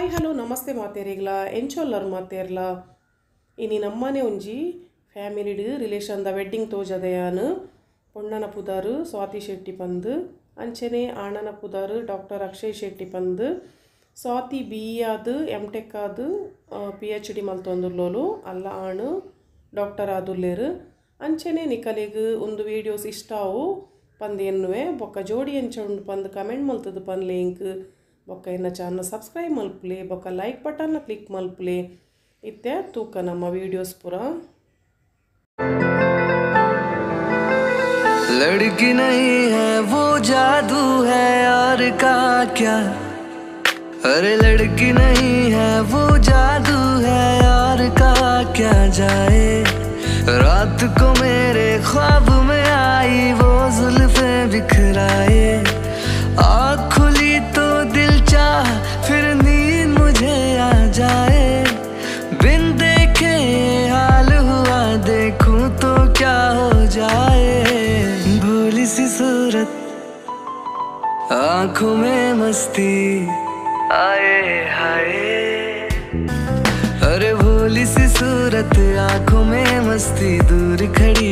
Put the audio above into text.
Hi hello ನಮಸ್ತೆ ಮಾತೇರಿಗ್ಲ ಎಂಚೊಲ್ಲರ್ ಮಾತೇರ್ಲ ಇನಿ ನಮ್ಮನೆ ಒಂಜಿ ಫ್ಯಾಮಿಲಿಡ್ ರಿಲೇಷನ್ the wedding ತೋಜದೆಯಾನ್ ಪೊಣ್ಣನ ಪುದಾರು ಸ್ವಾತಿ ಶೆಟ್ಟಿ ಪಂದ್ ಅಂಚನೆ ಆಣನ ಪುದಾರು ಡಾಕ್ಟರ್ ಅಕ್ಷಯ್ ಶೆಟ್ಟಿ ಪಂದ್ ಸ್ವಾತಿ ಬಿ ಆದ್ ಎಂ ಟೆಕ್ ಆದ್ ಪಿಎಚ್ ಡಿ ಮಲ್ತೊಂದುಲ್ಲೋಲು ಅಲ್ಲ ಆಣು ಡಾಕ್ಟರ್ ಆದುಲ್ಲೇರು ಅಂಚನೆ ನಿಕಲೆಗ್ ಉಂದು ವೀಡಿಯೋಸ್ ಇಷ್ಟ ಆವು ಪಂದ್ ಎನ್ನುವೆ ಬೊಕ್ಕ ಜೋಡಿ ಎಂಚ ಉಂಡು ಪಂದ್ ಕಮೆಂಟ್ ಮಲ್ತದು ಪನ್ಲೆ ಇಂಕ್ ಬೊಕ್ಕ ಎನ್ನ ಚಾನಲ್ ಸಬ್ಸ್ಕ್ರೈಬ್ ಮಲ್ಪುಲೆ ಬೊಕ್ಕ ಲೈಕ್ ಬಟನ್ ಕ್ಲಿಕ್ ಮಲ್ಪುಲೆ ಇತ್ತೆ ತೂಕ ನಮ್ಮ ವೀಡಿಯೋಸ್ ಪೂರ. लड़की नहीं है वो जादू है और का क्या, अरे लड़की नहीं है वो जादू है और का क्या जाए। रात को मेरे ख्वाब में आई वो जुल्फे बिखराए, आँख खुली तो दिल चाह फिर नींद मुझे आ जाए। बिन देखे हाल हुआ देखूं तो क्या हो जाए। भोली सी सूरत आंखों में मस्ती आए हाय, अरे भोली सी सूरत आंखों में मस्ती दूर खड़ी।